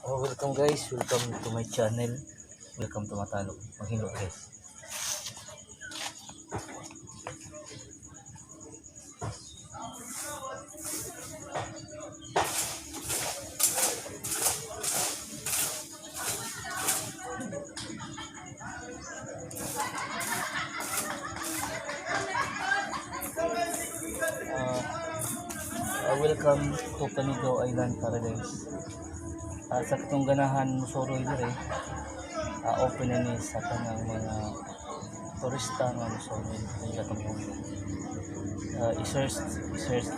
Oh, welcome guys, welcome to my channel. Welcome to Matalok. Maghilo, guys. Welcome to Canigao Island Paradise. Sa katong ganahan musuroy dire, open na ni sa tanang mga turista nga musuroy sa katong mundo. I-search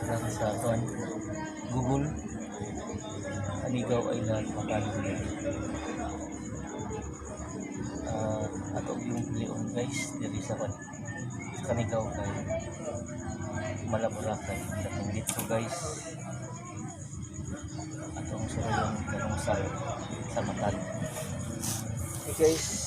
lang sa kuan, Google, Canigao Island Matalok. Ato yung pilion, guys, diri sa kuan, sa Canigao kay Malaboracay. Katong dito, guys, atong suroyon karong sa Matalok. Hey guys.